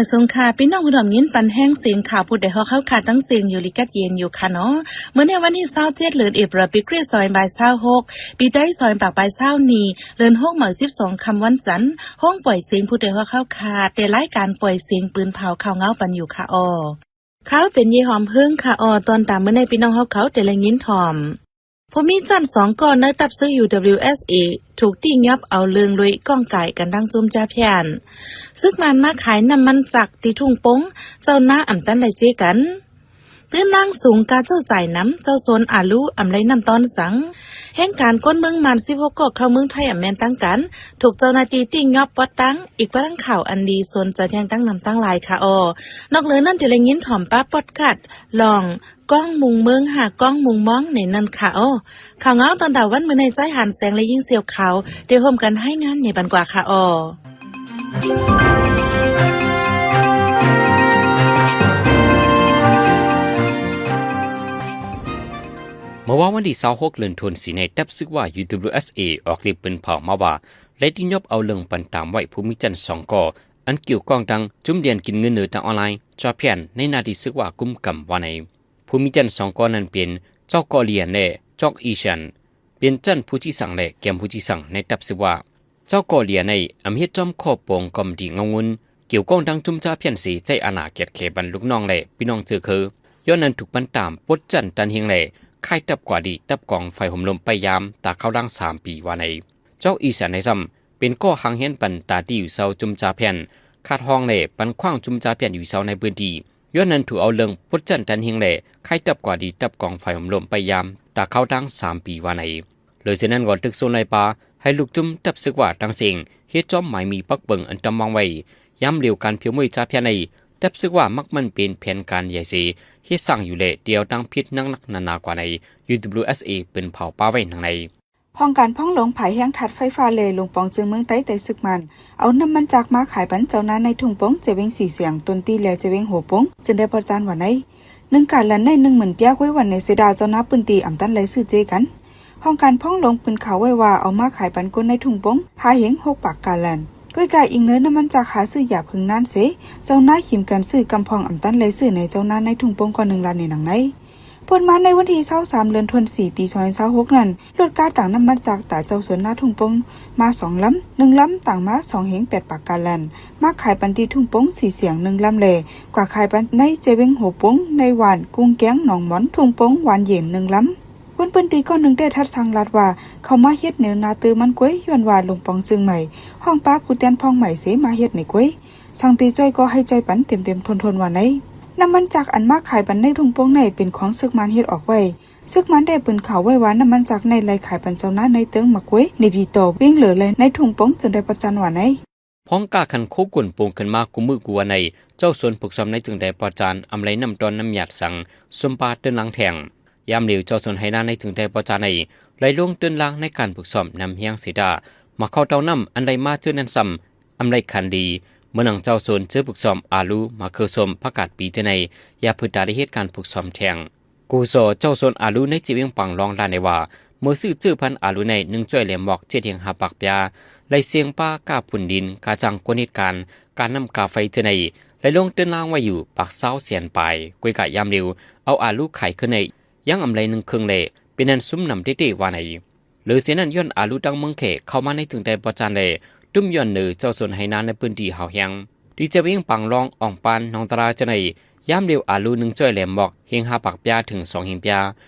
ສະຫວັດດີຄ່ະ ພີ່ນ້ອງຜູ້ຮັບຍິນ ປັນແຮງສຽງຂ່າວຜູ້ໃດຮອກເຮົາຄ່ະ ທັງສຽງຢູ່ລີກັດເຢັນຢູ່ຄ່ະເນາະ. ມື້ໃນວັນທີຊາວເຈັດ ເດືອນເອເປຣ ປີຄຣິສສອງພັນຊາວຫົກ ປີໄທສອງພັນຊາວຫົກ ເດືອນຫົກ ມື້ສິບສອງຄ່ຳ ວັນຈັນ ໂຮງປ່ອຍສຽງຜູ້ໃດຮອກເຮົາຄ່ະ ແຕ່ລາຍການປ່ອຍສຽງປືນເຜົາຂ່າວເຫງົາປັນຢູ່ຄ່ະອໍ. ຂ່າວເປັນເຢຍຫອມເຮີງຄ່ະອໍ. ຕອນຕາມມື້ໃນ ພີ່ນ້ອງເຮົາເຂົາໄດ້ໄດ້ຍິນຖ່ອມ ຜູ້ມີຈັນສອງກໍໃນຕັບຊຶກ UWSA ຖືກຕິຍົບເອົາເລື່ອງດ້ວຍກ້ອງກາຍກັນດັ່ງຈຸ້ມຈາພຽນ. ຊຶກມານມາຂາຍນ້ຳມັນຈັກທີ່ທົ່ງປົງ ເຈົ້ານາອຳຕັນໄດ້ເຈກັນ. ຕື່ນນາງສູງກາເຈົ້າຈ່າຍນຳ ເຈົ້າສວນອາລູອຳໄລນ້ຳຕ້ອນສັງ. ແຮງການຄົນເມືອງມານສິບຫົກກໍເຂົ້າເມືອງໄທອຳແມ່ນຕັ້ງກັນ ຖືກເຈົ້າໜ້າທີ່ຕິຍົບປອດຕັ້ງ ອີກປະທັງຂ່າວອັນດີ ສົນໃຈແທງຕັ້ງນຳຕັ້ງຫຼາຍຄ່ະອໍ. ນອກເຫຼືອນັ້ນ ໄດ້ໄດ້ຍິນຖ່ອມປາປອດຄາດ ລອງ ກ້ອງມຸງເມືອງ ຫາກ້ອງມຸງມອງໃນນັ້ນຄ່ະອໍ. ຂ່າວເຫງົາຕອນຕາວັນມື້ໃນ ຈ້າຍຫານແສງ ແລະ ຍິງສຽວຂາວ ໄດ້ຮ່ວມກັນລາຍງານໃນບັນກວ່າຄ່ະອໍ. ເມື່ອວານວັນທີຊາວຫົກ ເດືອນທັນວາ ໃນ ຕັບຊຶກວ່າ UWSA ອອກລິບປືນເຜົາມາວ່າ ໄດ້ຕິຍົບເອົາເລື່ອງປັນຕາມໄວ້ຜູ້ມີຈັນສອງກໍ ອັນກ່ຽວຂ້ອງທັງຈຸ້ມລຽນກິນເງິນເນີທາງອອນລາຍ ຈາພຽນ ໃນໜ້າທີ່ຊຶກວ່າກຸມກຳວ່າໃນ ຜູ້ມີຈັນສອງກໍນັ້ນເປັນ ເຈົ້າກໍລຽນ ແລະ ເຈົ້າອີຊັນ ເປັນຈັນຜູ້ຈີສັງ ແລະ ແກມຜູ້ຈີສັງໃນຕັບຊຶກວ່າ ເຈົ້າກໍລຽນໃນອຳເຮັດຈອມຂໍ້ປອງກອມທີ່ເງົາງຸນ ກ່ຽວຂ້ອງທັງຈຸ້ມຈາພຽນເສ ໃຊ້ອານາກຽດແຂບັນລູກນ້ອງ ແລະ ພີ່ນ້ອງເຈີເຄີ ຍ້ອນນັ້ນຖືກບັນຕາມປົດຈັນຕັນເຮງ ແລະ ຂາຍຕັບກວ່າດີ ຕັບກອງໄຟໂຮມລົມໄປຢາມ ຕາເຂົ້າດັງສາມປີວ່າໃນ ເຈົ້າອີຊັນໃນຊ້ຳ ເປັນກໍຫາງແຮນປັນຕາດີຢູ່ເຊົາຈຸ້ມຈາພຽນ ຂາດຫ້ອງ ແລະ ປັນຂວາງຈຸ້ມຈາພຽນຢູ່ເຊົາໃນພື້ນທີ່ ຍ້ອນນັ້ນຖືກເອົາເລື່ອງປົດຈັນຕັນເຮງ ແລະ ຂາຍຕັບກວ່າດີ ຕັບກອງໄຟໂຮມລົມໄປຢາມ ຕາເຂົ້າດັງສາມປີວ່າໃນ. ເລີຍເຊັ່ນນັ້ນກໍຕຶກຊົນໄລ່ປ່າ ໃຫ້ລູກຈຸ້ມຕັບຊຶກວ່າຕ່າງເສັງ ເຮັດຈອມໝາຍມີປັກເບິ່ງອັນຕຳວາງໄວ້ ຍາມລຽວການຜິວມວຍຈາພຽນໃນ ຕັບຊຶກວ່າມັກມັນເປັນແຜນການໃຫຍ່ເສ ເຮັດສ້າງຢູ່ ແລະ ດຽວຕັ້ງຜິດໜັກໆໜາໆກວ່າໃນ UWSA ປືນເຜົາປາໄວ້ໜັງໃນ. ຫ້ອງການພອງຫຼວງຜາຍແຮງທາດໄຟຟ້າ ແລະ ຫຼົງປອງເຈີງເມືອງໄຕ ໄດ້ຊຶກມານ ເອົານ້ຳມັນຈັກມາຂາຍປັນເຈົ້ານາໃນທົ່ງປົງ ເຈເວັງສີສຽງ ຕົ້ນຕີ ແລະ ເຈເວັງຫົວປົງ ເຈີນໄດ້ພອດຈານວ່າໃນ ໜຶ່ງກາລັນໃນ ໜຶ່ງໝື່ນປຽກ ວຍວັນໃນເສດາເຈົ້ານາພື້ນທີ່ອຳຕັນໄດ້ຊື້ເຈກັນ. ຫ້ອງການພອງຫຼວງປືນຂ່າວໄວ້ວ່າ ເອົາມາຂາຍປັນຄົນໃນທົ່ງປົງ ຫ້າເຮງຫົກປາກກາລັນ. ກ້ວຍກາອີງເນີ ນ້ຳມັນຈັກຫາຊື້ຢາກເພິ່ງນານເສ ເຈົ້ານາຫິມກັນຊື້ກຳພອງອຳຕັນໄດ້ຊື້ໃນເຈົ້ານາໃນທົ່ງປົງກໍໜຶ່ງລັນໃນໜັງໃນ. ປົນມາໃນວັນທີຊາວສາມ ເດືອນທັນວາ ປີສອງພັນຊາວຫົກນັ້ນ ລົດກາຕັງນ້ຳມັນຈັກຕາເຈົ້າສວນນາທົ່ງປົງມາສອງລຳ ໜຶ່ງລຳຕັງມາສອງເຮງແປດປາກກາລັນ ມາຂາຍປັນທີ່ທົ່ງປົງສີສຽງໜຶ່ງລຳ ແລະ ກວ່າຂາຍປັນໃນເຈເວັງຫົວປົງ ໃນຫວ່ານກຸງແກງໜອງໝອນ ທົ່ງປົງຫວານເຢັນໜຶ່ງລຳ. ຄົນພື້ນທີ່ຄົນໜຶ່ງໄດ້ທັດສັ່ງລັດວ່າ ເຂົ້າມາເຮັດໃນນາຕື່ມັນກວຍ ຍ້ອນວ່າຫຼົງປອງເຈີງໃໝ່ ຫ້ອງປາຜູ້ແທນພອງໃໝ່ເສມາເຮັດໃນກວຍ ສັ່ງຕີຊ່ອຍກໍໃຫ້ຊ່ອຍປັນເຕັມໆທົນໆວ່າໃນ. ນ້ຳມັນຈັກອັນມາຂາຍປັນໃນທົ່ງປົງໃນ ເປັນຂອງຊຶກມານເຮັດອອກໄວ້. ຊຶກມານໄດ້ປືນຂ່າວໄວ້ວ່າ ນ້ຳມັນຈັກໃນໄລ່ຂາຍປັນເຈົ້ານາໃນເຕີງໝາກກວຍ ໃນບີຕໍ່ ວຽງເລີ ແລະ ໃນທົ່ງປົງ ເຈີນໄດ້ພອດຈານວ່າໃນ. ພອງກາຂັນໂຄກຸນປົງຂຶ້ນມາຄູ່ມື້ກູ່ວັນໃນ ເຈົ້າສວນຝຶກຊ້ອມໃນເຈີນໄດ້ພອດຈານ ອຳໄລນ້ຳຕ້ອນນ້ຳຍາດສັງ ສົມປາເຕີນຫຼັງແທງ. ຍາມລຽວເຈົ້າສວນໄຮ່ນາໃນເຈີນໄດ້ພອດຈານໃນ ໄລ່ລົງເຕີນລາງໃນການຝຶກຊ້ອມນຳຮຽງເສດາ ໝາກເຂົ້າເຕົ້ານ້ຳ ອັນໄດ້ມາເຈີນັ້ນຊ້ຳ ອຳໄລຂັນດີ ເມື່ອນັ່ງເຈົ້າສວນເຈີຝຶກຊ້ອມອາລູ ໝາກເຂືອສົ້ມ ຜັກກາດປີເຈີໃນ ຢ່າເພີດາໄດ້ເຮັດການຝຶກຊ້ອມແທງ. ກູ່ຊໍເຈົ້າສວນອາລູໃນເຈວຽງປາງລອງລານໄດ້ວ່າ ເມື່ອຊື້ເຈີພັນອາລູໃນໜຶ່ງຈ້ອຍແຫຼມໝອກ ເຈັດເຮງຫ້າປາກປຽ ໄລ່ເສງປາ ກາຝຸ່ນດິນ ກາຈ້າງຄົນເຮັດການ ການ້ຳກາໄຟເຈີໃນ ໄລ່ລົງເຕີນລາງໄວ້ຢູ່ປາກຊາວແສນປາຍ. ກວຍກະຍາມລຽວ ເອົາອາລູຂາຍຄືນໃນ ຍັງອຳໄລໜຶ່ງເຄິ່ງແລ ເປັນອັນຊຸມນຳເຕໆວ່າໃນ. ເລີເສຍນັ້ນ ຍ້ອນອາລູຕ່າງເມືອງແຂເຂົ້າມາໃນເຈີນໄດ້ພອດຈານແລ ຕຸ້ມຍ້ອນເນີເຈົ້າສວນໄຮ່ນາໃນພື້ນທີ່ຫາວແຮງ ທີ່ຈະວຽງປາງລອງ ອອງປານ ໜອງຕະລາເຈີໃນ ຍາມລຽວອາລູໜຶ່ງຈ້ອຍແຫຼມໝອກ ເຮງຫ້າປາກປຽເຖິງສອງເຮງປຽ.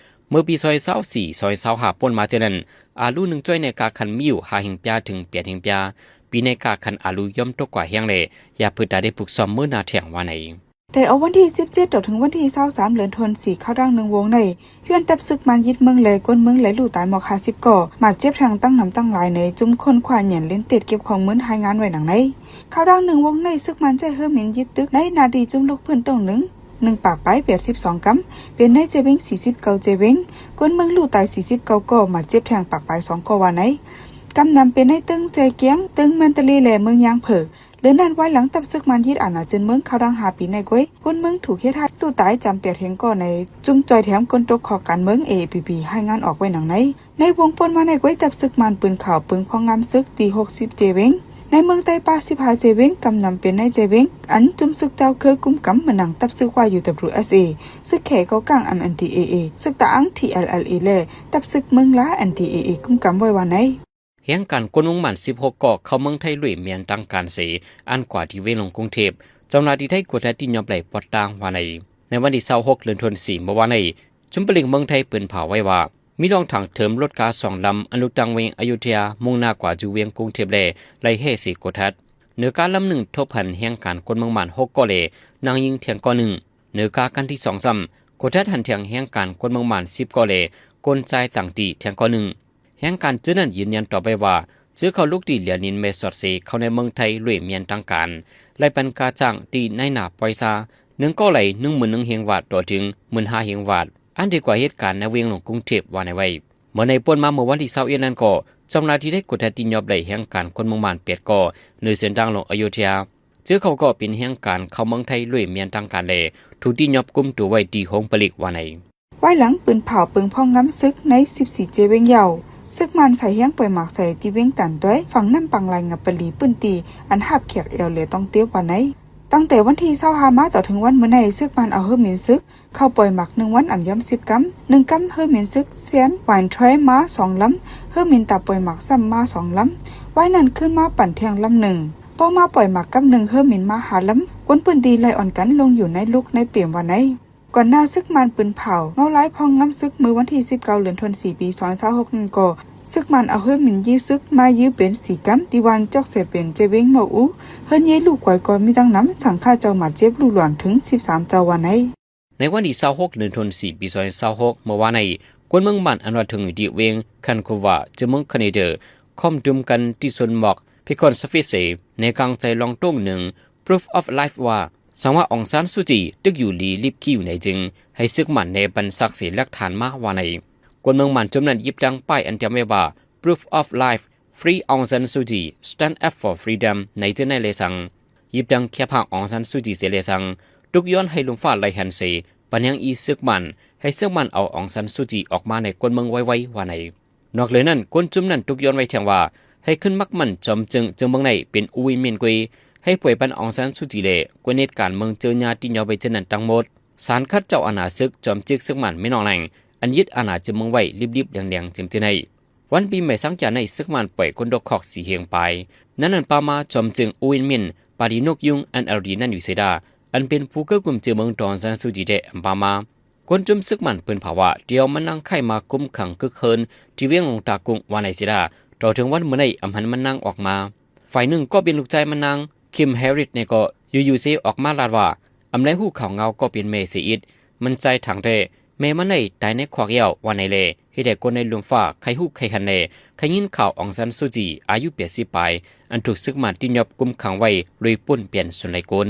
ເມື່ອປີສອງພັນຊາວສີ່ ສອງພັນຊາວຫ້າ ປົນມາເທື່ອນັ້ນ ອາລູໜຶ່ງຈ້ອຍໃນກາຄັນມີຢູ່ຫ້າເຮງປຽເຖິງແປດເຮງປຽ. ປີໃນກາຄັນອາລູຍ່ອມຕົກກວ່າແຮງແລ ຢ່າເພີດາໄດ້ຝຶກຊ້ອມມື້ໜ້າແທງວ່າໃນ. ແຕ່ເອົາວັນທີສິບເຈັດ ຕໍ່ເຖິງວັນທີຊາວສາມ ເດືອນທັນວາ ຂ່າວດັງໜຶ່ງວົງໃນ ຍ້ອນຈັບຊຶກມານຍຶດເມືອງແລ ຄົນເມືອງແລ ລູກຕາຍໝອກຫ້າສິບກໍ ບາດເຈັບແທງຕັ້ງນຳຕັ້ງຫຼາຍໃນ ຈຸ້ມຄົ້ນຄວ້າແຫຍນເຫຼັ້ນເຕັດເກັບຂໍ້ມູນລາຍງານໄວ້ໜັງໃນ. ຂ່າວດັງໜຶ່ງວົງໃນ ຊຶກມານໃຊ້ເຮືອມິນຍຶດຕຶກໃນໜ້າທີ່ຈຸ້ມລຸກພື້ນຕົງໜຶ່ງ ໜຶ່ງປາກປາຍແປດສິບສອງກຳ ເປັນໃນເຈເວັງສີ່ສິບເກົ້າເຈເວັງ ຄົນເມືອງລູກຕາຍສີ່ສິບເກົ້າກໍ ບາດເຈັບແທງປາກປາຍສອງກໍວ່າໃນ. ກຳນຳເປັນໃນເຕີງແຈກຽງ ເຕີງແມນຕາລີ ແລະ ເມືອງຍາງເຜີກ. ເລື່ອງນັ້ນ ວາຍຫຼັງຈັບຊຶກມານຍຶດອານາເຈີນເມືອງ ຂ່າວດັງຫ້າປີໃນກວຍ ຄົນເມືອງຖືກເຮັດຮ້າຍ ລູກຕາຍຈຳແປດແຮງກໍໃນ ຈຸ້ມຈ່ອຍແຖມຄົນຕົກຂອບການເມືອງ ເອເອພີພີ ລາຍງານອອກໄວ້ໜັງໃນ. ໃນວົງປົນມາໃນກວຍ ຈັບຊຶກມານປືນຂາວ ປືນພອງງາມຊຶກ ທີຫົກສິບເຈເວັງ ໃນເມືອງໃຕ້ປະສິບຫ້າເຈວຽງ ກຳນຳເປັນນາຍເຈວຽງ ອັນຈຸ່ມຊຶກເຈົ້າເຄີຍກຸມກຳ ມານັ່ງ ຕັບຊຶກວ່າ UWSA, ຊຶກແຂກອງການ MNDAA, ຊຶກຕະອາງ TNLA ແລະ ຕັບຊຶກເມືອງລາ NDAA ກຸມກຳໄວ້ວ່າໃນ. ແຮງການຄົນເມືອງມ່ານສິບຫົກກໍເຂົ້າເມືອງໄທໂດຍບໍ່ມີທາງການເສຍ ອັນກວ່າທີ່ວຽງຫຼວງກຸງເທບ ເຈົ້າໜ້າທີ່ໄທກວດຮັດທີ່ຍອບໄດ້ປອດຕາງວ່າໃນ. ໃນວັນທີຊາວຫົກ ເດືອນທັນວາ ເມື່ອວານນີ້ ຊຸມປະລິງເມືອງໄທເປີນເຜາໄວ້ວ່າ ມີລອງຖັງເທີມລົດກາສອງລຳ ອັນລຸກຕັ້ງວຽງອະຍຸທຍາ ມຸ່ງໜ້າກວ່າສູ່ວຽງກຸງເທບແລ ໄລ່ແຮ່ເສຍກວດຮັດ. ເໜືອກາລຳໜຶ່ງ ພົບຫັນແຮງການຄົນເມືອງມ່ານຫົກກໍແລ ນາງຍິງແທງກໍໜຶ່ງ. ເໜືອກາຄັນທີສອງຊ້ຳ ກວດຮັດຫັນແທງແຮງການຄົນເມືອງມ່ານສິບກໍແລ ຄົນຊາຍຕ່າງທີ່ແທງກໍໜຶ່ງ. ແຮງການເຈີນັ້ນຢືນຢັນຕໍ່ໄປວ່າ ເຈີເຂົ້າລຸກຕີແລວໜີນແມ່ສອດເສເຂົ້າໃນເມືອງໄທໂດຍບໍ່ມີທາງການ ໄລ່ປັນກາຈ້າງທີ່ນາຍໜ້າປ່ອຍຊາ ໜຶ່ງກໍໄລ່ ໜຶ່ງໝື່ນໜຶ່ງເຮງວາດ ຕໍ່ເຖິງ ໝື່ນຫ້າເຮງວາດ ອັນດີກວ່າເຫດການໃນວຽງຫຼວງກຸງເທບວ່າໃນໄວ້. ເມື່ອໃນປ່ນມາເມື່ອວັນທີຊາວເອັດນັ້ນກໍ ເຈົ້າໜ້າທີ່ໄທກວດຮັດທີ່ຍອບໄດ້ແຮງການຄົນເມືອງມ່ານແປດກໍ ເໜືອເສັ້ນທາງຫຼວງອະຍຸທຍາ ເຈີເຂົາກໍເປັນແຮງການເຂົ້າເມືອງໄທໂດຍບໍ່ມີທາງການແລ ຖືກທີ່ຍອບກຸມຕົວໄວ້ທີ່ໂຮງຜະລິດວ່າໃນ. ວາຍຫຼັງປືນເຜົາເປິງພອງງຳຊຶກໃນສິບສີ່ເຈວຽງເຍົາ ຊຶກມ່ານສາຍແຮງປ່ອຍໝາກໃສ່ທີ່ວຽງຕານຕ້ອຍ ຝັ່ງນ້ຳປັງລາຍງາບປະລີ ພື້ນທີ່ອັນຮາບແຄບແອວແລຕ້ອງເຕຍວ່າໃນ. ຕັ້ງແຕ່ວັນທີຊາວຫ້າມາຕໍ່ເຖິງວັນມື້ໃນ ຊຶກມ່ານເອົາເຮືອບິນຊຶກເຂົ້າປ່ອຍໝາກໜຶ່ງວັນອຳຍຳສິບກຳ, ໜຶ່ງກຳເຮືອບິນຊຶກແຊນວາຍທຣາຍມາສອງລຳ, ເຮືອບິນຕາປ່ອຍໝາກຊ້ຳມາສອງລຳ, ວາຍນັ້ນຄືນມາປັ່ນແທງລຳໜຶ່ງ. ພໍມາປ່ອຍໝາກກຳໜຶ່ງ ເຮືອບິນມາຫ້າລຳ, ຄົນພື້ນທີ່ໄລ່ອ່ອນກັນລົງຢູ່ໃນລຸກໃນເປມວ່າໃນ. ກ່ອນໜ້າຊຶກມ່ານປືນເຜົາເງົາລາຍພອງງຳຊຶກ ເມື່ອວັນທີສິບເກົ້າ ເດືອນທັນວາ ປີສອງພັນຊາວຫົກນັ້ນກໍ ຊຶກມ່ານເອົາເຮືອບິນຢື້ຊຶກມາຢື້ເປັນສີ່ກຳ ທີ່ວ່ານຈອກເສເປັນເຈວຽງເມົາອູ ເຮືອນເຍລູກກວາຍກໍມີຕັ້ງນຳ ສັງຄະເຈົ້າບາດເຈັບລູກຫຼວນເຖິງສິບສາມເຈົ້າວ່າໃນ. ໃນວັນທີຊາວຫົກ ເດືອນທັນວາ ປີສອງພັນຊາວຫົກ ເມື່ອວານໃນ ຄົນເມືອງບ້ານອັນວ່າເຖິງຢູ່ທີ່ວຽງຄັນໂຄວາ ເຈາເມືອງຄາເນເດີ ຄອມດຸມກັນທີ່ສວນໝອກ ເພຄອນສະຟິເສ ໃນກາງໃຈລອງໂຕ້ງໜຶ່ງ Proof of Life ວ່າ ສັງວ່າອອງຊານຊູຈີ ຕຶກຢູ່ລີລິບຄີຢູ່ໃນຈຶ່ງ ໃຫ້ຊຶກໝັ້ນແນບັນຊັກເສຫຼັກຖານມາວ່າໃນ. ຄົນເມືອງໝັ້ນຈຸມນັ້ນຫຍິບດັ່ງປ້າຍອັນຕຽມໄວ້ວ່າ Proof of Life, Free Aung San Suu Kyi, Stand Up for Freedom ໃນເຈີໃນແລສັງ. ຫຍິບດັ່ງແຄບພາງອອງຊານຊູຈີເສແລສັງ ທຸກຍ້ອນໃຫ້ລົມຟ້າໄລ່ຫັນເສ ປັນຍັງອີຊຶກໝັ້ນ ໃຫ້ຊຶກໝັ້ນເອົາອອງຊານຊູຈີອອກມາໃນຄົນເມືອງໄວໆວ່າໃນ. ນອກເຫຼືອນັ້ນ ຄົນຈຸມນັ້ນທຸກຍ້ອນໄວ້ແທງວ່າ ໃຫ້ຂຶ້ນໝັກໝັ້ນຈອມເຈີງ ເຈີເມືອງໃນເປັນອູວິນມິນກຸຍ ໃຫ້ປ່ອຍປັນອອງຊານຊູຈີແລ ກົນເຮັດການເມືອງເຈີຍາທີ່ຍອບໄວ້ເທື່ອນັ້ນທັງໝົດ. ສານຂັດເຈົ້າອານາຊຶກ ຈອມຈິກຊຶກໝັ້ນມິນອອງແລງ ອັນຍຶດອານາເຈີເມືອງໄວ້ລິບໆແດງໆເຈີມເຈີໃນ. ວັນປີໃໝ່ສັງຈາໃນ ຊຶກໝັ້ນປ່ອຍຄົນຕົກຄອກສີ່ເຮງປາຍ ນັ້ນນັ້ນປາມາຈອມເຈີງອູວິນມິນ ປາດີນົກຍຸງ NLD ນັ້ນຢູ່ເສດາ ອັນເປັນຜູ້ເກີ້ກຸມເຈີເມືອງຕໍ່ອອງຊານຊູຈີແທ້ອຳປາມາ. ຄົນຈຸມຊຶກໝັ້ນເພິ່ນພາວະ ດຽວມັນນາງໄຂມາຄຸມຂັງກຶກເຮີນທີ່ວຽງຫຼວງຕາກຸງວ່າໃນເສດາ ຕໍ່ເຖິງວັນມື້ໃນອຳຫັນມັນນາງອອກມາ. ຝ່າຍໜຶ່ງກໍເປັນລູກຊາຍມັນນາງ ຄິມ ແຮຣິດ ແນ່ກໍຢູ່ໆເສອອກມາລາດວ່າ ອຳໄລຮູ້ຂ່າວງາວກໍເປັນແມ່ເສອີດ ມັນຊາຍຖັງແທ້ ແມ່ມັນໃນຕາຍໃນຄອກແລ້ວວ່າໃນແລ ເຮັດໃຫ້ຄົນໃນລຸ່ມຟ້າໃຄຮູ້ໃຄຫັນແລ ໃຄຍິນຂ່າວອອງຊານຊູຈີອາຍຸແປດສິບປາຍ ອັນຖືກຊຶກໝັ້ນທີ່ຍອບກຸມຂັງໄວ້ໂດຍປົນປ່ຽນສ່ວນຫຼາຍຄົນ.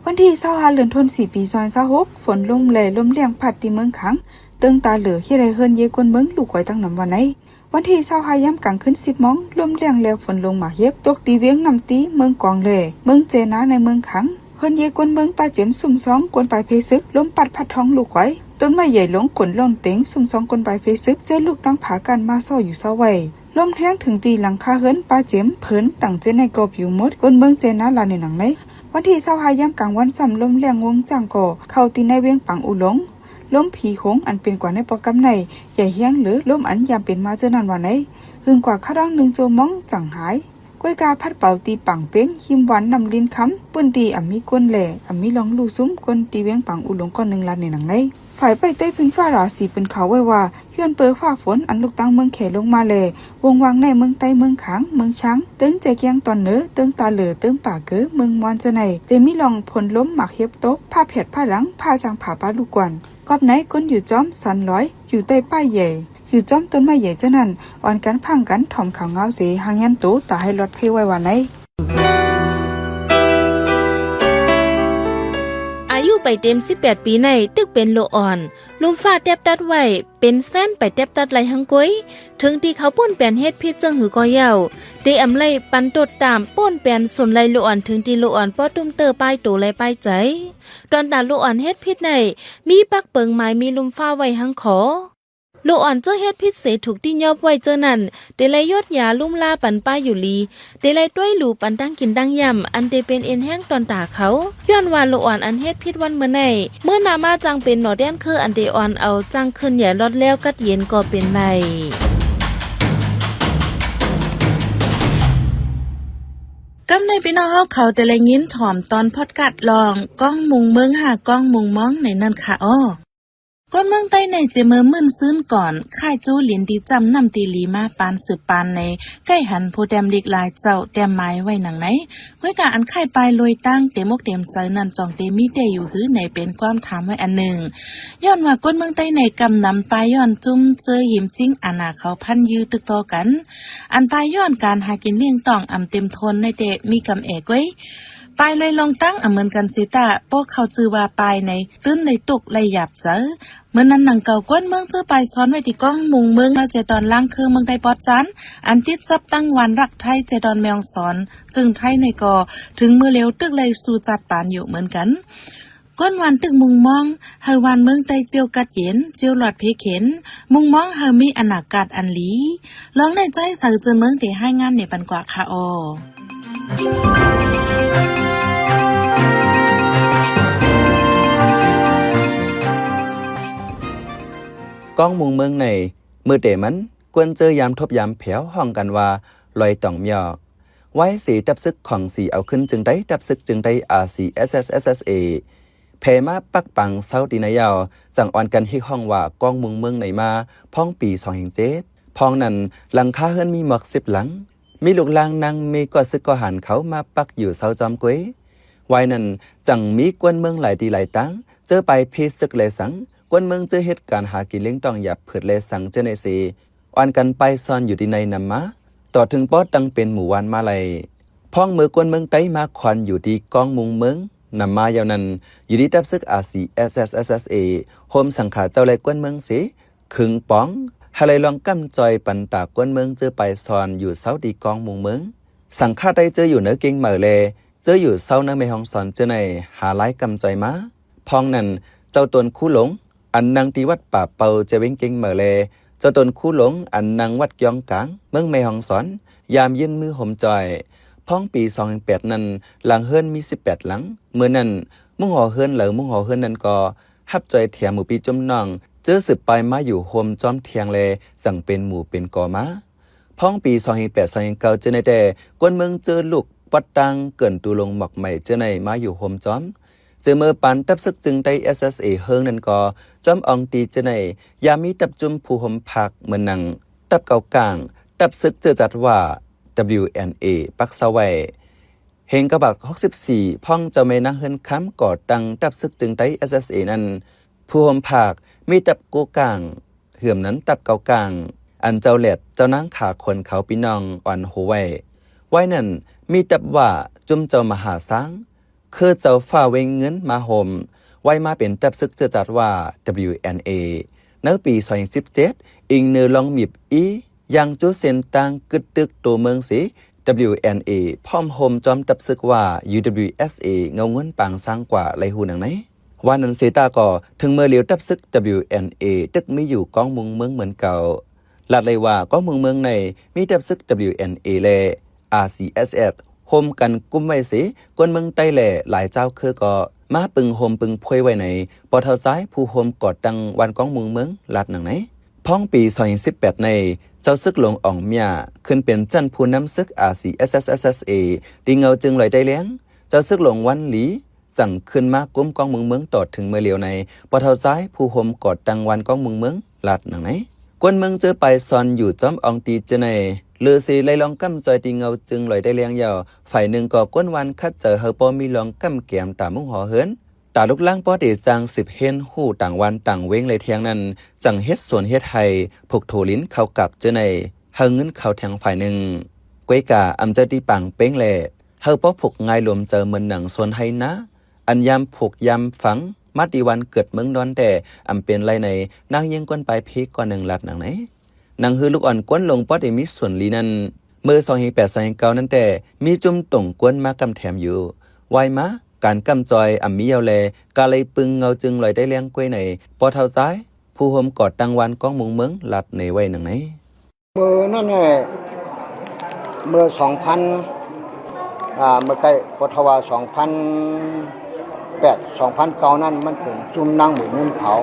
ວັນທີຊາວຫ້າ ເດືອນທັນວາ ປີສອງພັນຊາວຫົກ ຝົນລົມແລລົມແລ້ງພັດທີ່ເມືອງຄາງ ເຕີງຕາເຫຼືອ ເຮັດໃຫ້ເຮືອນເຍຄົນເມືອງລູກກວາຍຕັ້ງນຳວ່າໃນ. ວັນທີຊາວຫ້າ ຍາມກາງຄືນສິບໂມງ ລົມແລ້ງແລຝົນລົງໝາກເຫັບຕົກທີ່ວຽງນ້ຳຕີ ເມືອງກອງແລ ເມືອງແຈນາ ໃນເມືອງຄາງ. ເຮືອນເຍຄົນເມືອງປາເຈັມ ຊຸມຊອງຄົນປາຍເພຊຶກ ລົມປັດພັດທອງລູກກວາຍ. ຕົ້ນໄມ້ໃຫຍ່ຫຼົງໂຄ່ນລ້ອມເຕັງ ຊຸມຊອງຄົນປາຍເພຊຶກ ເຈີລູກຕັ້ງຜາກັ້ນມາຊໍຢູ່ເຊົາໄວ້. ລົມແຮງເຖິງທີ່ຫຼັງຄາເຮືອນປາເຈັມເພີນ ຕັ້ງເຈນໃນກໍປິວໝົດ ຄົນເມືອງເຈນາລາໃນໜັງໃນ. ວັນທີຊາວຫ້າ ຍາມກາງວັນຊ້ຳ ລົມແຮງວົງຈ້າງກໍເຂົ້າຕີໃນວຽງປາງອູຫຼົງ. ລົມຜີຫົງອັນເປັນກວ່າໃນປອກກຳໃນ ໃຫຍ່ແຮງເຫຼືອລົມອັນຍາມເປັນມາເທື່ອນັ້ນວ່າໃນ. ຫຶງກວ່າຄາວດອງໜຶ່ງຊົ່ວໂມງຈັ່ງຫາຍ. ກ້ວຍກາພັດເປົ່າຕີປາງເປັງ ຮິມວັນນ້ຳລິນຄຳ ພື້ນທີ່ອຳມີຄົນແລ ອຳມີລ່ອງລູ້ຊຸມຄົນທີ່ວຽງປາງອູຫຼົງກ່ອນໜຶ່ງລາດໃນໜັງໃນ. ຝ່າຍປ້າຍເຕີຍພື້ນຟ້າລາສີເພິ່ນຂ່າວໄວ້ວ່າ ຍ້ອນເປີຟ້າຝົນອັນລຸກຕັ້ງເມືອງແຂລົງມາແລ ວົງວາງໃນເມືອງໃຕ້ ເມືອງຄາງ ເມືອງຊາງ ເຕີງແຈກຽງຕອນເໜືອ ເຕີງຕາເຫຼືອ ເຕີງປາເກີ ເມືອງມອນເຈົ້າໃນ ໄດ້ມີລ່ອງຝົນລົມໝາກເຫັບຕົກ ຟ້າແຜດຟ້າຫຼັງ ຟ້າຈາງຜ່າປາລູກກວນ ກອບໃນຄົນຢູ່ຈອມສັນລອຍ ຢູ່ໃຕ້ປ້າຍໃຫຍ່ ຢູ່ຈອມຕົ້ນໄມ້ໃຫຍ່ເຈົ້ານັ້ນ ອ່ອນກັນພັງກັນຖອມຂາວງາວເສ ຫາງຍັນໂຕຕາໃຫ້ລອດເພໄວ້ວ່າໃນ. ອາຍຸໄປເຕັມສິບແປດປີໃນ ຕຶກເປັນໂລອ່ອນ ລຸ່ມຟ້າແຕບຕັດໄວ້ ເປັນແສນໄປແຕບຕັດໄລ່ຮັງກົຍ ເຖິງທີ່ເຂົາປົນແປນເຮັດຜິດເຊິ່ງຫືກໍເຍົາ ເຕອຳໄລປັນໂຕດຕາມ ປົນແປນສົນໄລ່ໂລອ່ອນ ເຖິງທີ່ໂລອ່ອນປໍຕຸ້ມເຕີປາຍໂຕ ແລ ປາຍໃຈ ຕອນຕາໂລອ່ອນເຮັດຜິດໃນ ມີປັກເປິງໝາຍ ມີລຸ່ມຟ້າໄວ້ຮັງຂໍ. ລູກອ່ອນເຈີເຮັດຜິດເສ ຖືກຕິຍອບໄວ້ເຈີນັ້ນ ເຕໄດ້ຢົດຢາລຸມລາປັນປ້າຢູ່ລີ, ເຕໄດ້ຕ້ວຍຫຼູປັນຕັ້ງກິນຕັ້ງຢຳ, ອັນເຕເປັນເອັນແຮງຕ່ອນຕາເຂົາ. ຍ້ອນວ່າລູກອ່ອນອັນເຮັດຜິດວັນມື້ໃນ, ມື້ໜ້າມາຈັ່ງເປັນໜໍແດນຄືອັນເຕອ່ອນເອົາ, ຈັ່ງຄືນໃຫຍ່ລອດແລ້ວກັດເຢັນກໍເປັນໄດ້. ກຳໃນພີ່ນ້ອງເຮົາເຂົາເຕໄດ້ຍິນຖ່ອມຕອນພອດຄາສຮ້ອງ ກ້ອງມຸງເມືອງຫາກ້ອງມຸງມອງໃນນັ້ນຄະອໍ. ຄົນເມືອງໃຕ້ໃນເຈເມີມື່ນຊືນກ່ອນ ຄ້າຍຈູລິນທີ່ຈ້ຳນ້ຳຕີລີມາປານສືບປານໃນ ໃກ້ຫັນຜູ້ແຕ້ມລິກຫຼາຍເຈົ້າແຕ້ມໝາຍໄວ້ໜັງໃນ. ກ້ວຍກາອັນຄ້າຍປາຍລວຍຕັ້ງເຕັມອົກເຕັມໃຈນັ້ນ ຈ່ອງເຕມີແຕ່ຢູ່ຫືໃນ ເປັນຄວາມຖາມໄວ້ອັນໜຶ່ງ. ຍ້ອນວ່າຄົນເມືອງໃຕ້ໃນກຳນຳປາຍຍ້ອນຈຸ້ມເຈີຫິມຈິງອານາເຂົາພັນຢື້ອຕຶກຕໍ່ກັນ. ອັນປາຍຍ້ອນການຫາກິນລ້ຽງຕ້ອງອຳເຕັມທົນໃນແຕ່ມີກຳແອກ້ວຍ. ປາຍລວຍລອງຕັ້ງອຳເໝືອນກັນເສຍຕາ ເພາະເຂົາຈື່ວ່າປາຍໃນ ຕື່ນໄດ້ຕົກໄດ້ຫຍາບໃຈ. ເມື່ອນັ້ນໜັງເກົ່າ ກວນເມືອງເຈີປາຍຊອນໄວ້ທີ່ກ້ອງມຸງເມືອງ ແລະ ແຈດອນລ້າງເຄື່ອງເມືອງໄດ້ປອດຈານ ອັນຕິດຈັບຕັ້ງວານລັກໄທ ແຈດອນແມ່ຮອງສອນ ຈຶ່ງໄທໃນກໍເຖິງມື້ເລວຕຶກໄລ່ສູ້ຈັດປານຢູ່ເໝືອນກັນ. ກວນວານຕຶກມຸງມອງ ໃຫ້ວານເມືອງໃຕ້ຈຽວກັດເຢັນ ຈຽວຫຼອດເພເຂັນ ມຸງມອງໃຫ້ມີອະນາກາດອັນດີ. ລອງໄດ້ໃຈໃສເຈີເມືອງເຕຮາຍງານໃນບັນກວ່າຄາອໍ. ກ້ອງມຸງເມືອງໃນ ມື້ແຕ່ມັນ ກວນເຈີຍາມທົບຍາມແຜວ ຮ້ອງກັນວ່າ ລອຍຕອງມຽວ. ວາຍເສ ຕັບຊຶກຂອງສີເອົາຂຶ້ນຈຶ່ງໄດ້ ຕັບຊຶກຈຶ່ງໄດ້ ອາ ຊີ ເອສ ເອສ ເອສ ເອສ ເອ ແຜ່ມາປັກປັງເຊົາຕີໃນຍາວ ຈັ່ງອ່ອນກັນຮຽກຮ້ອງວ່າ ກ້ອງມຸງເມືອງໃນມາ ພອງປີສອງພັນເຈັດ. ພອງນັ້ນ ຫຼັງຄາເຮືອນມີໝອກສິບຫຼັງ ມີລູກລານນາງເມກໍຊຶກກໍຫານເຂົາມາປັກຢູ່ເຊົາຈອມກວຍ. ວາຍນັ້ນ ຈັ່ງມີກວນເມືອງຫຼາຍທີ່ຫຼາຍຕາງ ເຈີປາຍພີຊຶກແລສັງ ກວນເມືອງເຈີເຮັດການຫາກິນລ້ຽງຕ້ອງຢາບຜືດແລສັງເຈີໃນເສ ອ່ອນກັນໄປຊອນຢູ່ທີ່ໃນນຳມາ ຕໍ່ເຖິງປໍຕັ້ງເປັນໝູ່ວານມາໄລ. ພອງເມື່ອກວນເມືອງໄຕ້ມາຄອນຢູ່ທີ່ກ້ອງມຸງເມືອງນຳມາຍາວນັ້ນ ຢູ່ທີ່ຕັບຊຶກ ອາ ຊີ ເອສ ເອສ ເອສ ເອສ ໂຮມສັງຂາເຈົ້າ ແລະ ກວນເມືອງເສ ເຄິ່ງປອງ ຫາໄລ່ລອງກຳຈ່ອຍປັນຕາກວນເມືອງເຈີປາຍຊອນຢູ່ເຊົາທີ່ກ້ອງມຸງເມືອງ. ສັງຂາໄຕ້ເຈີຢູ່ເນີກຽງໃໝ່ ແລ ເຈີຢູ່ເຊົາເນີແມ່ຮອງສອນເຈີໃນ ຫາລາຍກຳຈ່ອຍມາ. ພອງນັ້ນ ເຈົ້າຕົນຄູຫຼົງ ອັນນັ່ງທີ່ວັດປ່າເປົ່າ ເຈວຽງກຽງເໝີ ແລ ເຈົ້າຕົນຄູຫຼົງ ອັນນັ່ງວັດກຽງກາງ ເມືອງແມ່ຮອງສອນ ຍາມຍື່ນມືໂຮມຈ່ອຍ. ພອງປີສອງພັນແປດນັ້ນ ຫຼັງເຮືອນມີສິບແປດຫຼັງ. ເມື່ອນັ້ນ ມຸງຫໍເຮືອນ ແລ ມຸງຫໍເຮືອນນັ້ນກໍຮັບຈ່ອຍແຖມໝູ່ພີ່ຈຸ້ມນ້ອງ ເຈີສືບປາຍມາຢູ່ໂຮມຈອມທຽງ ແລ ຈັ່ງເປັນໝູ່ເປັນກໍມາ. ພອງປີສອງພັນແປດ ສອງພັນເກົ້າ ເຈີໃນແຕ່ ກວນເມືອງເຈີລຸກ ປອດຕ່າງເກີນຕູລົງໝອກໃໝ່ເຈີໃນມາຢູ່ໂຮມຈອມ. ເຈີເມີປານຕັບຊຶກຈຶ່ງໄຕ້ ເອສເອສເອ ເຮີງນັ້ນກໍ ຈອມອອງຕີເຈີໃນ ຍາມມີຕັບຈຸ້ມຜູ້ໂຮມພັກ ເໝືອນໜັງ ຕັບເກົາກາງ ຕັບຊຶກເຈີຈັດວ່າ ດັບເບິນຢູເອັນເອ ປັກເຊົາໄວ້. ເຮງກະບັກ ຫົກສິບສີ່ ພອງເຈົ້າແມ່ນາງເຮືອນຄຳ ກໍ່ຕັ້ງຕັບຊຶກຈຶ່ງໄຕ້ ເອສເອສເອ ນັ້ນ ຜູ້ໂຮມພັກ ມີຕັບໂກກາງ ເຫືອມນັ້ນຕັບເກົາກາງ ອັນເຈົ້າແຫຼດ ເຈົ້ານາງຂາຂົນເຂົາພີ່ນ້ອງອ່ອນໂຮໄວ້. ວາຍນັ້ນ ມີຕັບວ່າ ຈຸ້ມເຈົ້າມະຫາຊ້າງ ຄືເຈົ້າຟ້າເວັງເງິນມາໂຮມ ວາຍມາເປັນຕັບຊຶກເຈີຈັດວ່າ ດັບເບິນຢູເອັນເອ ໃນປີສອງພັນສິບເຈັດ ອີງເນີລອງມິບອີ ຢ່າງຈູເສັ້ນຕ່າງກຶດຕຶກໂຕເມືອງເສ ດັບເບິນຢູເອັນເອ ພ້ອມໂຮມຈອມຕັບຊຶກວ່າ ຢູດັບເບິນຢູເອັສເອ ເງົາງຸນປາງຊ້າງກວ່າ ໄລ່ຮູ້ໜັງໃນ. ວ່ານັ້ນເສຕາກໍ ເຖິງເມື່ອຫຼຽວຕັບຊຶກ ດັບເບິນຢູເອັນເອ ຕຶກມີຢູ່ກ້ອງມຸງເມືອງເໝືອນເກົ່າ. ລາດໄດ້ວ່າກ້ອງມຸງເມືອງໃນ ມີຕັບຊຶກ ດັບເບິນຢູເອັນເອ ແລະ ອາ ຊີ ເອສ ເອສ ໂຮມກັນກຸມໄວ້ເສ ກວນເມືອງໃຕ້ ແລ ຫຼາຍເຈົ້າເຄືອກໍມາປຶງໂຮມປຶງພວຍໄວ້ໃນ ປໍເຖົ້າຊາຍ ຜູ້ໂຮມກໍ່ຕັ້ງວັນກ້ອງມຸງເມືອງ ລາດໜັງໃນ. ພອງປີສອງພັນສິບແປດໃນ ເຈົ້າຊຶກຫຼວງອອງເມຍ ຂຶ້ນເປັນຈັນຜູ້ນຳຊຶກ ອາ ຊີ ເອສ ເອສ ເອສ ເອສ ເອ ຕີເງົາຈຶ່ງລອຍໃຕ້ແລງ ເຈົ້າຊຶກຫຼວງວັນຫຼີ ຈັ່ງຂຶ້ນມາກຸມກ້ອງມຸງເມືອງຕໍ່ເຖິງເມື່ອຫຼຽວໃນ ປໍເຖົ້າຊາຍ ຜູ້ໂຮມກໍ່ຕັ້ງວັນກ້ອງມຸງເມືອງ ລາດໜັງໃນ. ກວນເມືອງເຈີປາຍຊອນຢູ່ຈອມອອງຕີເຈີໃນ ເລີເຊໄລ່ລອງກຳຈ່ອຍຕີເງົາຈຶ່ງລອຍໃຕ້ແລງຍາວ ຝ່າຍໜຶ່ງກໍກວນວານຂັດໃຈ ເຮົາບໍ່ມີລອງກຳແກມຕາມຸງຫໍເຮືອນ ຕາລຸກລາງປໍເຕຈາງ ສືບຮຽນຮູ້ຕ່າງວັນຕ່າງເວງໄລ່ແທງນັ້ນ ຈັ່ງເຮັດສວນເຮັດໄຮ່ ຜູກຖົ່ວລິນເຂົ້າກັບເຈີໃນ ເຮົາງຶນເຂົ້າແທງຝ່າຍໜຶ່ງ. ກວຍກາອຳເຈົ້າຕີປາງເປັງແລ ເຮົາບໍ່ຜູກງ່າຍລວມເຈີເໝືອນໜັງສວນໄຮ່ນາ ອັນຍາມຜູກຍາມຝັງ ມາຕີວັນເກີດເມືອງນອນແຕ່ ອຳເປັນໄລ່ໃນນາງຍິງກວນປາຍພີກ່ອນໜຶ່ງ ລາດໜັງໃນ. ໜັງຮືລູກອ່ອນກວນຫຼົງ ບໍ່ໄດ້ມີສ່ວນລີນັ້ນ ເມື່ອສອງພັນແປດ ສອງພັນເກົ້ານັ້ນແຕ່ ມີຈຸ້ມຕົງກວນມາກຳແຖມຢູ່. ວາຍມາ ການກຳຈ່ອຍອຳມີເຍົາແລ ກະໄລ່ປຶງເງົາຈຶ່ງລອຍໃຕ້ແລງກວຍໃນ ປໍເຖົ້າຊາຍ ຜູ້ຮ່ວມກໍ່ຕັ້ງວານກ້ອງມຸງເມືອງ ລັດໃນໄວ້ໜັງໃນ. ເມື່ອນັ້ນແຫຼະ ເມື່ອສອງພັນ ອ່າ ເມື່ອໃກ້ ບໍ່ເທົ່າວ່າສອງພັນແປດ ສອງພັນເກົ້ານັ້ນ ມັນເປັນຊຸມນາງໝູເງິນເຂົາ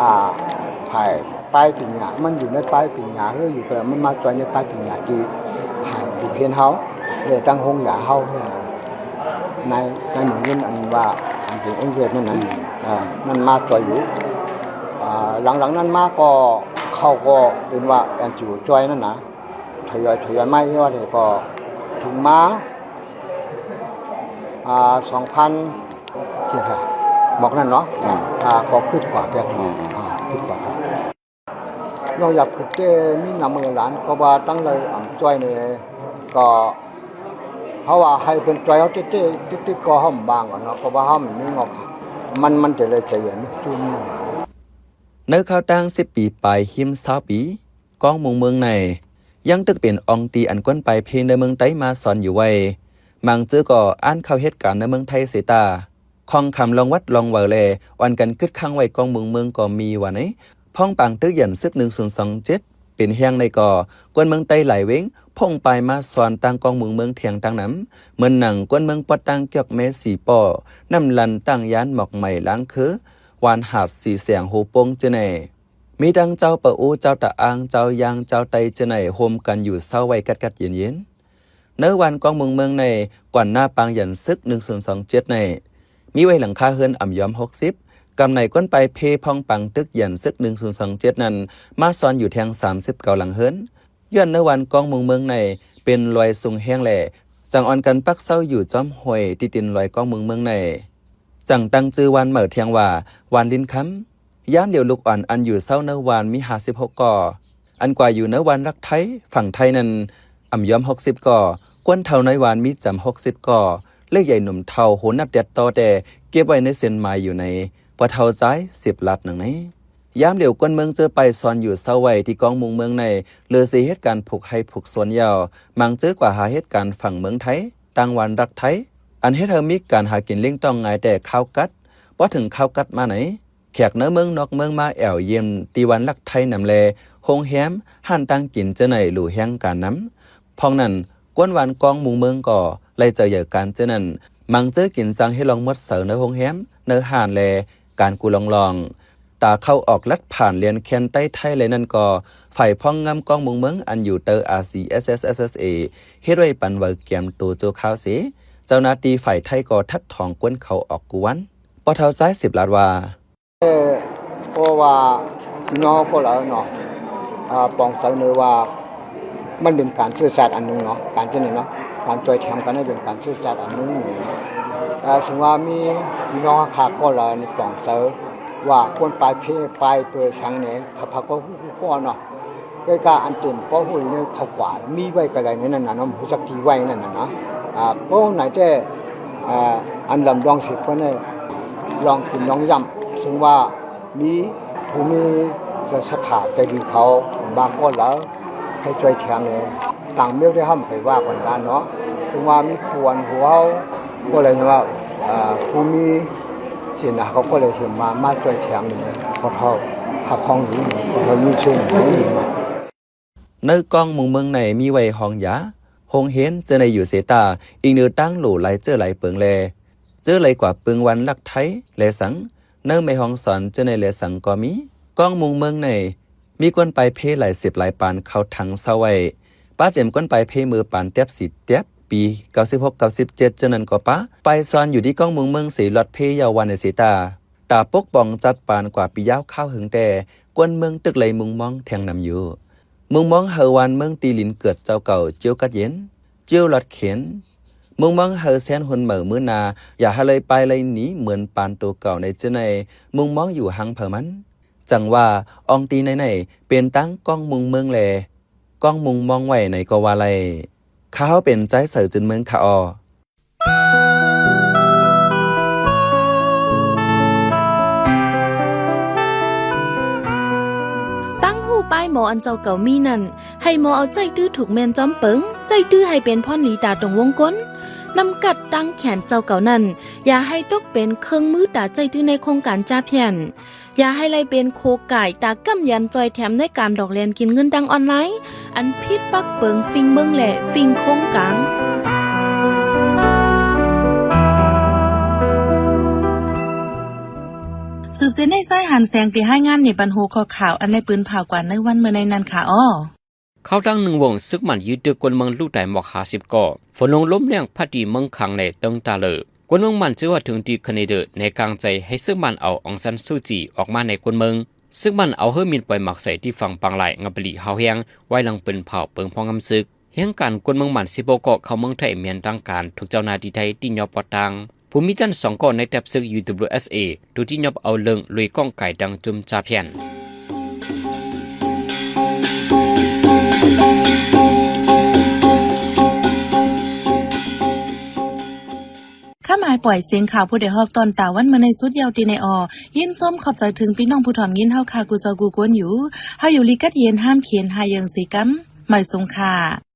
ອ່າ ຝ່າຍປາຍປີນຍາ ມັນຢູ່ໃນປາຍປີນຍາ ເຮີ ຢູ່ ກໍມັນມາຊ່ອຍໃນປາຍປີນຍາທີ່ ຝ່າຍໂຮງຮຽນເຮົາ ແລະ ທັງໂຮງຢາເຮົາຫັ້ນນະ ນາຍ ນາຍໝູເງິນ ອັນວ່າ ອັນເປັນເອັນເວດນັ້ນນະ ອ່າ ນັ້ນມາຊ່ອຍຢູ່ ອ່າ ຫຼັງໆນັ້ນມາກໍ ເຂົາກໍເປັນວ່າ ແອນຈີໂອ ຊ່ອຍນັ້ນນະ ທະຍອຍ ທະຍອຍມາເອງວ່ານີ້ ກໍເຖິງມາ ອ່າ ສອງພັນ ເຈັດ ໝອກນັ້ນເນາະ ອືມ ອ່າ ກໍຄຶດກວ່າແບບ ອືມ ອ່າ ຄຶດກວ່າແບບ ນອກຈາກຄຶດແຕ່ມີນ້ຳມືຫຼານ ເພາະວ່າຕັ້ງໄດ້ອຳຊ່ອຍນີ້ ກໍເຮົາວ່າໃຫ້ເພິ່ນຊ່ອຍເຮົາຕິດໆ ຕິດໆ ກໍເຮົາບໍ່ວ່າກັນເນາະ ເພາະວ່າເຮົາບໍ່ມີງົບ ມັນ ມັນຈະເລີຍຈະເຢັນຈຸ່ມ. ໃນຄາວຕັ້ງສິບປີປາຍ ຮິມຊາວປີ ກ້ອງມຸງເມືອງໃນ ຍັງຕຶກເປັນອ່ອງຕີອັນຄົນປາຍເພໃນເມືອງໃຕ້ມາຊ່ອນຢູ່ໄວ້. ບາງເຈີກໍອ່ານຂ່າວເຫດການໃນເມືອງໄທເສຍຕາ ຂ້ອງຄຳລອງວັດລອງວາ ແລ ອ່ອນກັນກຶດຂັງໄວ້ກ້ອງມຸງເມືອງກໍມີວ່າໃນ. ພ້ອງປາງຕຶກຢັນສຶກໜຶ່ງສູນສອງເຈັດ ເປັນແຮງໃນກໍ ຄົນເມືອງໃຕ້ຫຼາຍເວງ ພົ່ງປາຍມາຊ່ອນຕັ້ງກ້ອງມຸງເມືອງແທງຕັ້ງນຳ ເໝືອນໜັງຄົນເມືອງປອດຕ່າງ ກຽກແມ ສີປໍ້ ນ້ຳລັນ ຕ່າງຢານ ໝອກໄໝ ລາງເຄີ ວານຫາດ ສີແສງ ໂຮໂປ່ງ ເຈີໃນ. ມີທັງເຈົ້າປາໂອ ເຈົ້າຕາອ່າງ ເຈົ້າຢາງ ເຈົ້າໄຕ ເຈີໃນ ໂຮມກັນຢູ່ເຊົາໄວ້ກັດໆເຢັນໆ. ໃນວານກ້ອງມຸງເມືອງໃນ ກ່ອນໜ້າປາງຢັນສຶກໜຶ່ງສູນສອງເຈັດໃນ ມີໄວ້ຫຼັງຄາເຮືອນອຳຍອມຫົກສິບ ກຳໃນຄົນປາຍເພພ້ອງປາງຕຶກຢັນສຶກໜຶ່ງສູນສອງເຈັດນັ້ນ ມາຊ່ອນຢູ່ແທງສາມສິບເກົ້າຫຼັງເຮືອນ. ຍ້ອນໃນວານກ້ອງມຸງເມືອງໃນ ເປັນລອຍສູງແຮງແລ ຈັ່ງອ່ອນກັນປັກເຊົາຢູ່ຈອມຫ້ວຍ ຕິດຕີນລອຍກ້ອງມຸງເມືອງໃນ ຈັ່ງຕັ້ງຈື່ວານໃໝ່ແທນວ່າ ວານລິນຄຳ. ຍາມດຽວລູກອ່ອນອັນຢູ່ເຊົາໃນວານມີຫ້າສິບຫົກກໍ ອັນກວ່າຢູ່ໃນວານລັກໄທ ຝັ່ງໄທນັ້ນ ອຳຍອມຫົກສິບກໍ ຄົນເຖົ້າໃນວານມີຈຳຫົກສິບກໍ ເລກໃຫຍ່ໜຸ່ມເຖົ້າໂຫນັບແດດຕໍ່ແຕ່ ເກັບໄວ້ໃນເສັ້ນໝາຍຢູ່ໃນ ພໍ່ເຖົ້າຈາຍສິບລັດໜັງໃນ. ຍາມດຽວຄົນເມືອງເຈີໄປຊ່ອນຢູ່ເຊົາໄວ້ທີ່ກ້ອງມຸງເມືອງໃນ ເລີເສຍເຫດການຜູກໄຮ່ຜູກສວນຍາວ ບາງເຈີກວ່າຫາເຫດການຝັ່ງເມືອງໄທ ຕ່າງວານລັກໄທ ອັນເຮັດໃຫ້ມີການຫາກິນລ້ຽງຕ້ອງງ່າຍແຕ່ຄາວກັດ ພໍເຖິງຄາວກັດມາໃນ ແຂກໃນເມືອງນອກເມືອງມາແອວຢ້ຽມທີ່ວານລັກໄທນຳແລ ໂຮງແຮມ ຮ້ານຕ່າງກິນເຈີໃນ ຫຼູແຮງການນຳ. ພ້ອມນັ້ນ ຄົນວານກ້ອງມຸງເມືອງກໍໄລ່ເຈົ້າໃຫຍ່ການເຈີນັ້ນ ບາງເຈີກິນສັງເຮັດລອງໝົດເສົາໃນໂຮງແຮມ ໃນຮ້ານແລ ການກູລອງໆ ຕາເຂົ້າອອກລັດຜ່ານແລນແຄນໃຕ້ໄທແລນັ້ນກໍ ຝ່າຍພອງງາມກ້ອງມຸງເມືອງອັນຢູ່ໃຕ້ RCSS/SSA ເຮັດໄວ້ປັນໄວ້ກຽມໂຕຊົ່ວຄາວເສ ເຈົ້າໜ້າທີ່ຝ່າຍໄທກໍທັດຖອງຄົນເຂົ້າອອກກູວັນ. ພໍ່ເຖົ້າຊາຍສິບລາດວ່າ ເພາະວ່າພີ່ນ້ອງກໍລາວເນາະ ອ່າ ປອງໃສເນວ່າ ມັນເປັນການຊື່ສັດອັນໜຶ່ງເນາະ ການເຊັ່ນນີ້ເນາະ ການຊ່ວຍແຖມກັນນີ້ເປັນການຊື່ສັດອັນໜຶ່ງ. ເອີ ເຊິ່ງວ່າມີພີ່ນ້ອງຂ້າກໍລາວນີ້ປອງໃສວ່າ ຄົນປາຍເພປາຍເປີສັງນີ້ ພະ ພະກໍຮູ້ ຮູ້ກໍເນາະ ເກີດການອັນເຕັມກໍຮູ້ນີ້ ເຂົາກວ່າມີໄວ້ກໍໄດ້ໃນນັ້ນນະເນາະ ຮູ້ຈັກທີ່ໄວ້ນັ້ນນະເນາະ. ອາ ເປົ້າໜາແຕ່ ອາ ອັນລຳດອງສິບຄົນນີ້ ລອງກິນລອງຢ້ຳ ເຊິ່ງວ່າມີຜູ້ມີຈິດສັດທາໃຈດີເຂົາມາກໍລາວ ໃຫ້ຊ່ວຍແຖມແດ່ ຕ່າງແນວໄດ້ ເຮົາບໍ່ໄປວ່າກັນລະເນາະ ເຊິ່ງວ່າມີຜູ້ອັນຮູ້ເຮົາ ກໍເລີຍວ່າ ອາ ຜູ້ມີສິນນະ ເຂົາກໍເລີຍຊິມາ ມາຊ່ວຍແຖມນີ້ ພໍ່ເຖົ້າຮັບຮອງຢູ່ ພໍ່ເຖົ້າມີຊື່ຢູ່. ໃນກ້ອງມຸງເມືອງໃນມີໄວ້ຫ້ອງຢາ, ໂຮງຮຽນ ເຈີໃນຢູ່ເຊຕາ ອີງເໜືອຕ່າງຫຼູຫຼາຍເຈີຫຼາຍເປິງແລ ເຈີໄຫຼກວ່າເປິງວັນລັກໄທແລສັງ, ໃນແມ່ຮອງສອນ ເຈີໃນແລສັງກໍມີ. ກ້ອງມຸງເມືອງໃນ ມີຄົນປາຍເພຫຼາຍສິບຫຼາຍປານເຂົ້າທັງເຊົາໄວ້. ປາເຈັມຄົນປາຍເພເມີປານແຕບສີແຕບ ປີເກົ້າສິບຫົກ ເກົ້າສິບເຈັດ ເທື່ອນັ້ນກໍປາ ໄປຊ່ອນຢູ່ທີ່ກ້ອງມຸງເມືອງເສ ລອດເພຍາວວານໃນເຊຕາ. ຕາປົກປ້ອງຈັດປານກວ່າປີຍາວຄາວເຫິງແຕ່ ຄົນເມືອງຕຶກໄລ່ມຸງມອງແທງນຳຢູ່. ມຸງມອງໃຫ້ວານເມືອງທີ່ດິນເກີດເຈົ້າເກົ່າ ຈຽວກັດເຢັນ ຈຽວລອດເຂັນ. ມຸງມອງໃຫ້ແຊນຮຸ່ນໃໝ່ມື້ໜ້າ ຢ່າໃຫ້ໄລ່ປາຍໄລ່ໜີເໝືອນປານໂຕເກົ່າໃນເທື່ອໃນ ມຸງມອງຢູ່ຫ່າງເຜີາມັນ. ຈັ່ງວ່າ ອ່ອງຕີໃນໃນ ເປັນຕັ້ງກ້ອງມຸງເມືອງແລ ກ້ອງມຸງມອງໄວ້ໃນກໍວ່າໄດ້. ຂ້າເຮົາເປັນຈາຍເສີ ຈືນເມືອງ ຂະອໍ. ຕັ້ງຮູ້ປ້າຍໝໍອັນເຈົ້າເກົ່າມີນັ້ນ ໃຫ້ໝໍເອົາໃຈຕື້ຖືກແມ່ນຈອມເປິງ, ໃຈຕື້ໃຫ້ເປັນພອນຫຼີຕາຕົງວົງກົ້ນ, ນຳກັດຕັ້ງແຂນເຈົ້າເກົ່ານັ້ນ ຢ່າໃຫ້ຕົກເປັນເຄື່ອງມືຕາໃຈຕື້ໃນໂຄງການຈ້າພຽນ. ຢ່າໃຫ້ໄດ້ເປັນໂຄກາຍຕາກຳຢັນຈ່ອຍແຖມໃນການຫຼອກແລ່ນກິນເງິນທາງອອນລາຍ ອັນຜິດປັກເປິງຝິ່ງເມືອງ ແລະ ຝິ່ງໂຄງການ. ສືບເສຍໃນ ຊາຍຫານແສງ ທີ່ຮາຍງານໃນບັນຫົວຂໍ້ຂ່າວ ອັນໄດ້ປືນຜ່າວກວ່າໃນວັນມື້ໃນນັ້ນຄ່ະອໍ. ຂ່າວທາງໜຶ່ງວົງ ເສິກໝານຍືດຕຶກ ຄົນເມືອງລູກຕາຍໝອກຫ້າສິບກໍ້, ຝົນລົງລົມແຮງພັດທີ່ເມືອງຄັງ ແລະ ເຕີງຕາເລີ. ຄົນເມືອງໝານເຊື່ອວ່າເຖິງທີ່ຄະເນເດີ ໃນກາງໃຈໃຫ້ເສິກໝານເອົາອອງຊານຊູຈີອອກມາໃນຄົນເມືອງ. ເສິກໝານເອົາເຮືອບິນປ່ອຍໝາກໃສ່ທີ່ຝັ່ງປາງລາຍ ງຳປະລິຮາວແຮງ ໄວ້ຫຼັງປືນເຜົາເປິງພອງງາມເສິກ. ແຮງການຄົນເມືອງໝານສິບຫົກກໍ້ເຂົ້າເມືອງໄທ ແມ່ນທາງການ ຖືກເຈົ້າໜ້າທີ່ໄທຕິຍົບປະຕາງ. ຜູ້ມີຈັນສອງກໍ້ໃນແທັບເສິກ UWSA ຖືກຕິຍົບເອົາເລື່ອງລຸຍກ້ອງກາຍດັ່ງຈຸ່ມຈາພຽນ. ຄຳຫາຍປ່ອຍເສງຂ່າວຜູ້ໃດຮອກຕອນຕາວັນມື້ໃນສຸດຍາວຕີໃນອໍ. ຍິນຊົມຂອບໃຈເຖິງພີ່ນ້ອງຜູ້ຖອມຍິນເຮົາຄ່າ ກູ່ເຈົ້າກູ່ກົນຢູ່. ເຮົາຢູ່ລີກັດເຢັນຫ້າມເຂນຫາເຢິງສີກຳ. ມາຍສົງຄ່າ.